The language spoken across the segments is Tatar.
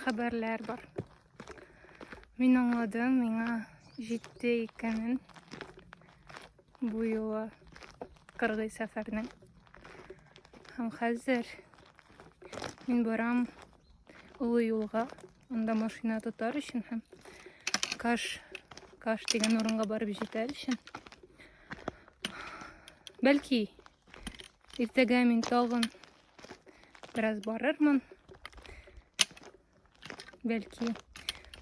хәбәрләр бар. Мин аңладым, миңа җитте икәнен бу юлы кыргый сәфәрнең. Һәм хәзер мин барам олы юлга, анда машина тотар өчен һәм Каш, Каш дигән урынга барып җитәр өчен. Бәлки, иртәгә мин тагын бераз барырмын. Бәлки,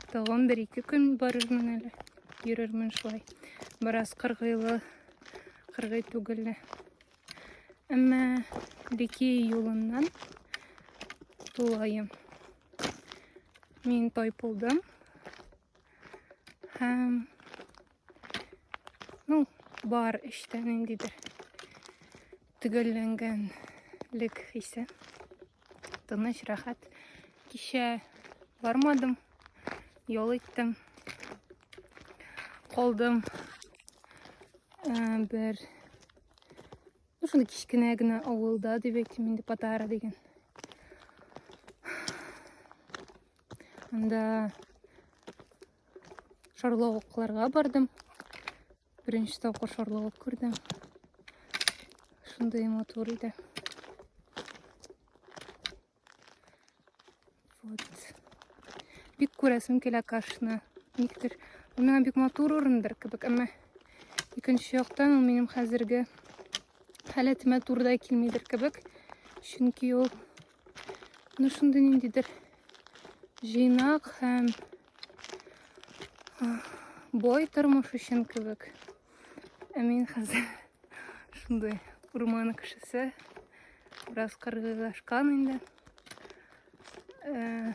тагын бер-ике көн барырмын әле. Йөрермен шулай. Бераз кыргыйлы, кыргый түгелле. Әмма Лики юлыннан тулаем. Мин тайпылдым. Һәм ну, бар эчтә ниндидер төгәлләнгәнлек хисе. Тыныч, рәхәт. Кичә бармадым, ял иттем. Калдым бер ну, шундый кечкенә генә авылда дип әйтим инде, Патара дигән. Анда шарлавыкларга бардым. Беренче тапкыр шарлавык күрдем. Шундый матур иде. Вот. Бик күрәсем килә Кашны. Никтер. Ул миңа бик матур урындыр кебек, әмма икенче яктан ул минем хәзерге халәтемә туры да килмидер кебек. Чөнки ул ну шундый ниндидер җыйнак һәм бай тормыш өчен кебек. Ә мин хәзер шундый урман кешесе. Бераз кыргыйлашкан инде. Э,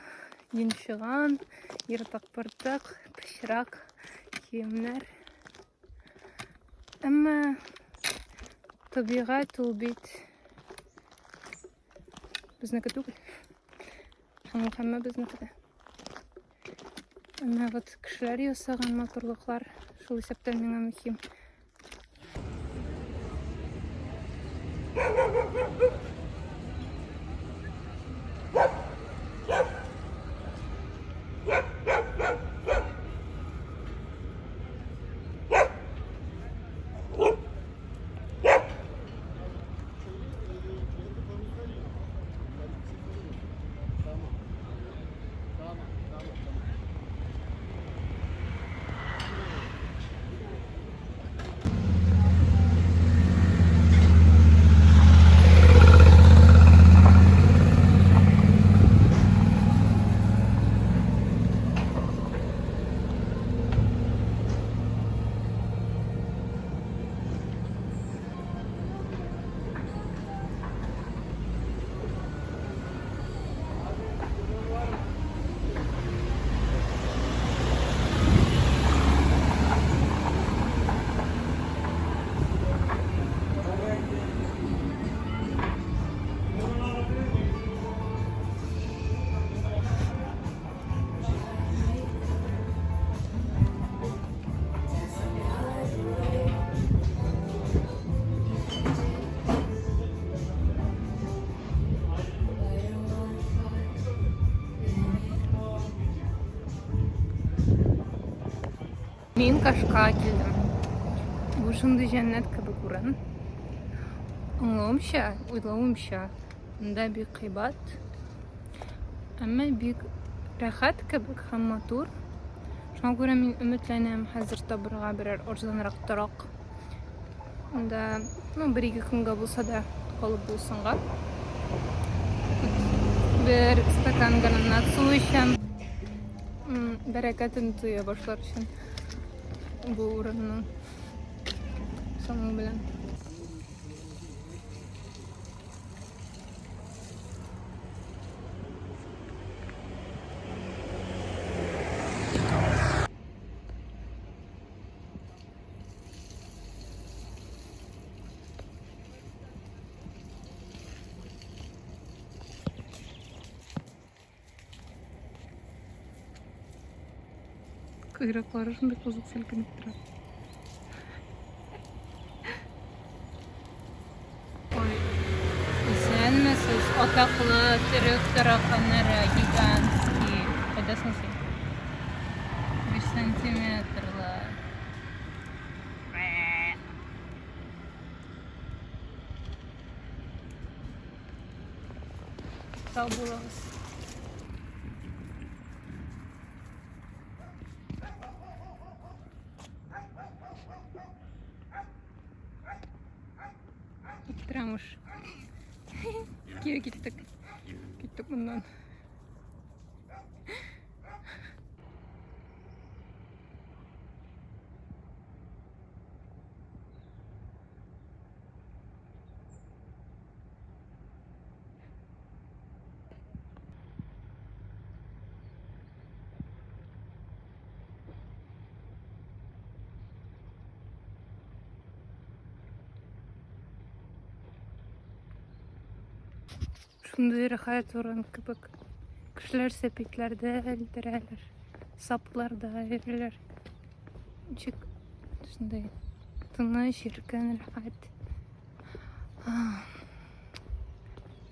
йончыган, ертык-пыртык, пычрак киемнәр. Әмма табигать ул бит безнеке түгел. Һәм ул һәммә безнеке дә. Әмма вот кешеләр ясаган матурлыклар шул исәптән миңа мөһим. Мин Кашка килдем. Бу шундый җәннәт кебек урын. Аңлавымча, уйлавымча, монда бик кыйбат. Әмма бик рәхәт кебек һәм матур. Шуңа күрә мин өметләнәм хәзер табырга берәр арзанрак торак. Анда, ну, бер-ике көнгә булса да калып булсынга. Бер стакан гранат су эчәм. Бәрәкәтен тоя башлар өчен бу урынның соңы белән. Койрыклары шундый кызык селкенеп тора. Ой, исәнмесез, атаклы төрек тараканнары, гигантский. Кайда соң син? 5 сантиметрлы. Сау булыгыз. Иттерәмыш. Кире киттек. Киттек моннан. Шундый рәхәт урын кебек. Кешеләр сәпитләрдә элдерәләр, сапларда йөриләр. Ничек шундый тыныч, иркен, рәхәт.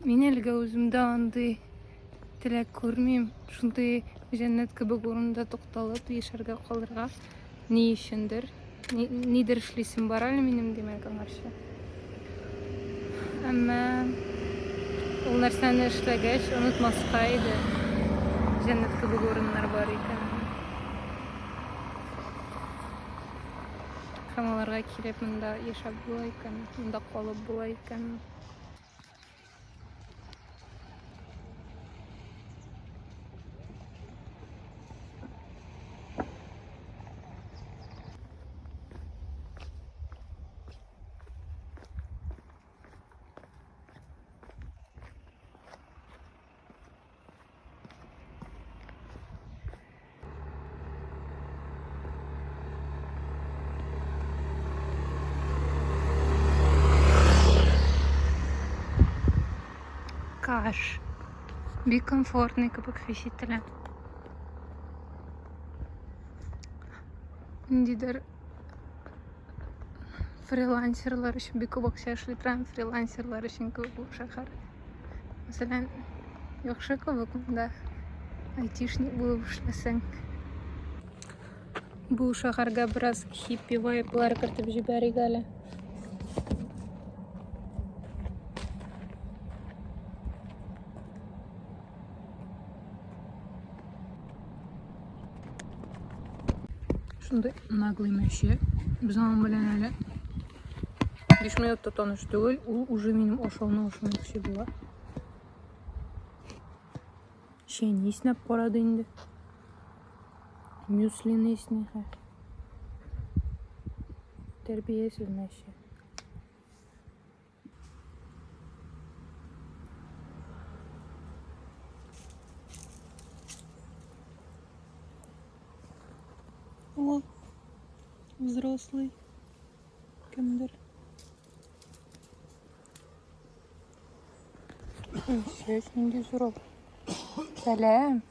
Мин әлегә үземдә андый теләк күрмим. Шундый җәннәт кебек урында тукталып яшәргә калырга ни өчендер. Нидер эшлисем бар әле минем, димәк, аңарчы. Әмма ул нәрсәне эшләгәч, онытмаска иде. Җәннәт кебек урыннар бар икән. Һәм аларга килеп монда яшәп була икән, монда калып була икән. Каш. Бик комфортный кебек хис ителә. Ниндидер фрилансерлар өчен бик күп акча эшли торган фрилансерлар өчен кебек бу шәһәр. Мәсәлән, яхшы кебек монда айтишник булып эшләсәң. Бу шәһәргә бераз хиппи вайблар кертеп җибәрик әле. Шундый наглый мәче. Без аның белән әле 5 минутта таныш түгел, ул уже минем ашауны ашамакчы була. Чәйне иснәп карады инде. Мюслины исни хә. Тәрбиясез мәче. О, взрослый кемдер. Сәс нинди зур ул. Сәлам.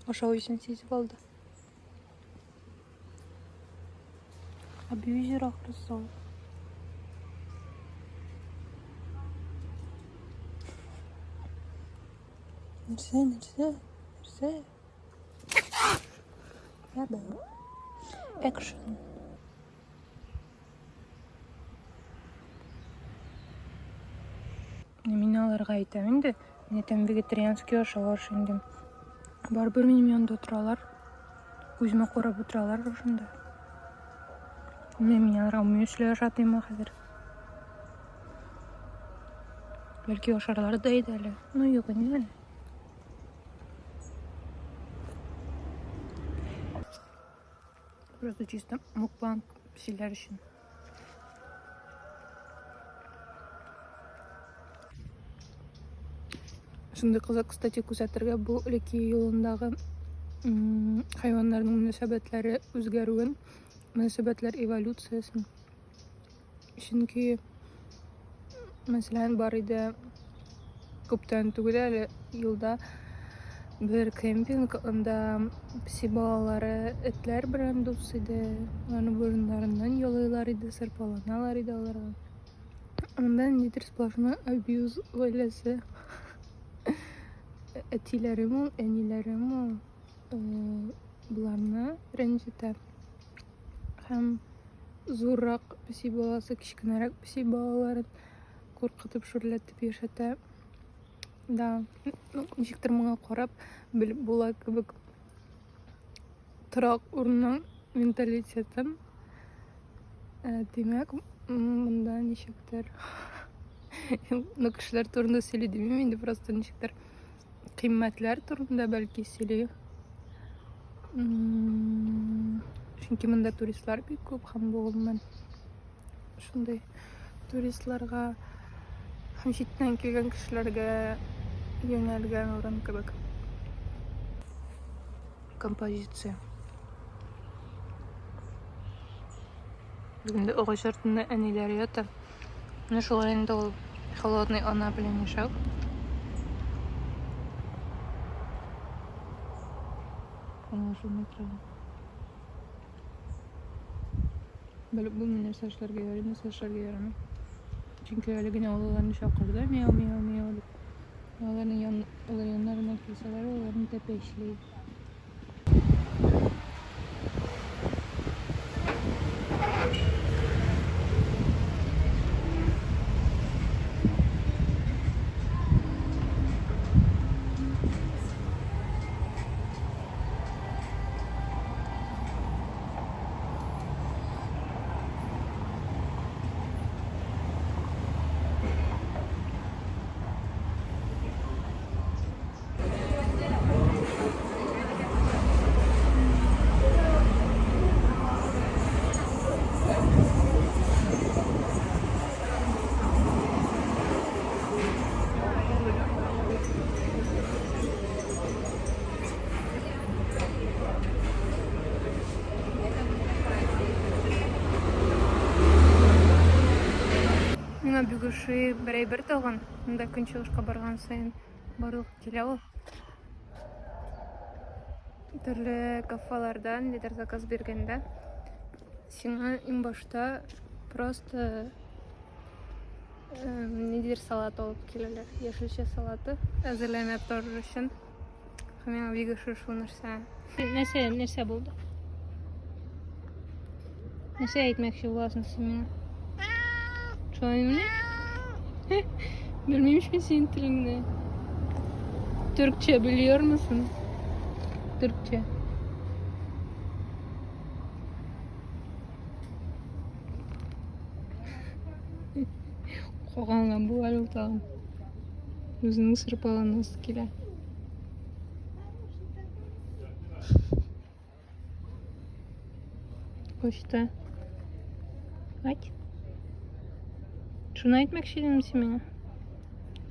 Ашау исен сизеп алды. Абьюзер ахрысы ул. Нәрсә, нәрсә, нәрсә? Экшн. Мин аларга әйтәм инде, мин әйтәм, вегетарианский ашау ашыйм дим. Барыбер минем янда утыралар. Күземә карап утыралар шушында. Менә мин аларга мюсли ашатыйм хәзер. Бәлки ашарлар да иде әле. Ну, юк инде әле. Просто чисто мукбанг песиләр өчен. Шундый кызык, кстати, күзәтергә бу Леки юлындагы хайваннарның мөнәсәбәтләре үзгәрүен, мөнәсәбәтләр эволюциясен. Чөнки, мәсәлән, бар иде күптән түгел әле юлда Бер кемпинг, анда песи балалары этләр белән дус иде. Аларны борыннарыннан ялыйлар иде, сырпаланалар иде аларга. Анда ниндидер сплошной абьюз гаиләсе. Әтиләреме ул, әниләреме ул, боларны рәнҗетә. Һәм зуррак песи баласы кечкенәрәк песи балаларын куркытып, шүрләтеп яшәтә. Да, ну, ничектер моңа карап белеп була кебек торак урынның менталитетын. Димәк, монда ничектер ну, кешеләр турында сөйли димим инде, просто ничектер кыйммәтләр турында бәлки сөйли. Чөнки монда туристлар бик күп һәм бу гомумән шундый туристларга һәм читтән килгән кешеләргә юнәлгән урын кебек. Композиция. Бүген дә агач артында әниләре ята. Менә шулай инде ул холодный ана белән яшәү. Аңлашылмый тора. Белеп булмый нәрсә эшләргә ярый, нәрсә эшләргә ярамый. Чөнки әле генә ул аларны чакырды, мяу, мяу, мяу дип. Аларның ян, алар яннарына килсәләр, аларны тәпәчли. Миңа бик ошый бер әйбер тагын. Монда көнчыгышка барган саен барлык килә ул. Төрле кафеларда нидер заказ биргәндә сиңа иң башта просто ниндидер салат алып киләләр. Яшелчә салаты әзерләнә торыр өчен. Миңа бик ошый шул нәрсә. Нәрсә, нәрсә булды? Нәрсә әйтмәкче буласың син миңа? Шулай мени? Белмим мин синең телеңне. Төркчә biliyor musun? Төркчә. Каганган бу әле ул тагын. Үзенең сырпаланасы килә. Почта. Айт. Шуны әйтмәкче идем син миңа.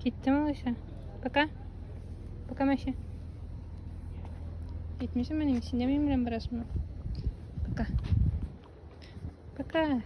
Киттем алайса. Пока. Пока, Мәшә. Әйтмисеңме, син дә минем белән барасыңмы? Пока. Пока. Пока.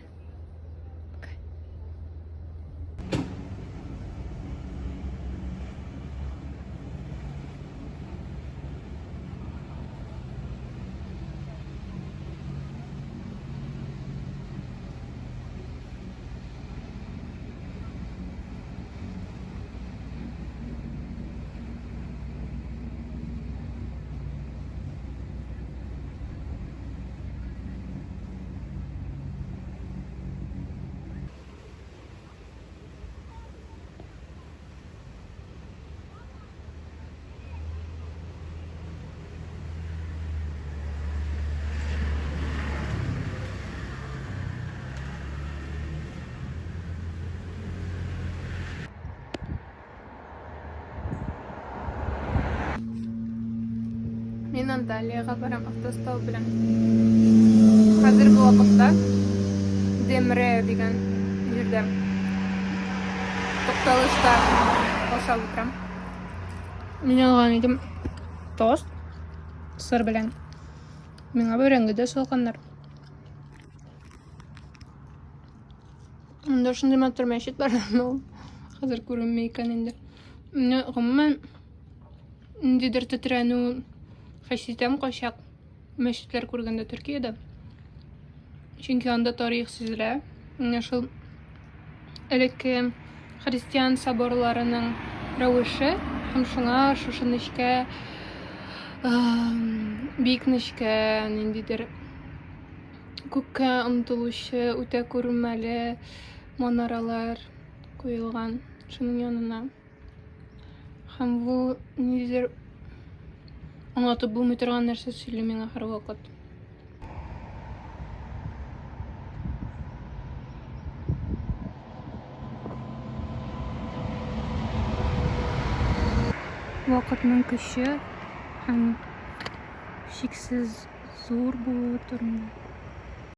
Мин Анталиягә барам автостоп белән. Хәзерге вакытта Демре дигән җирдә тукталышта ашап утырам. Мин алган идем тост сыр белән. Миңа бәрәңге дә салганнар. Монда шундый матур мәчет бар, ул хәзер күренми икән инде. Менә гомумән Ниндидер тетрәнү хис итәм кайчак мәчетләр күргәндә Төркиядә. Чөнки анда тарих сизелә. Менә шул элекке христиан соборларының рәвеше һәм шуңа шушы нечкә бик нечкә ниндидер күккә омтылучы үтә күренмәле манаралар куелган шуның янына. Һәм бу ниндидер аңлатып булмый торган нәрсә сөйли миңа һәрвакыт. Вакытның көче һәм чиксез зур булуы турында.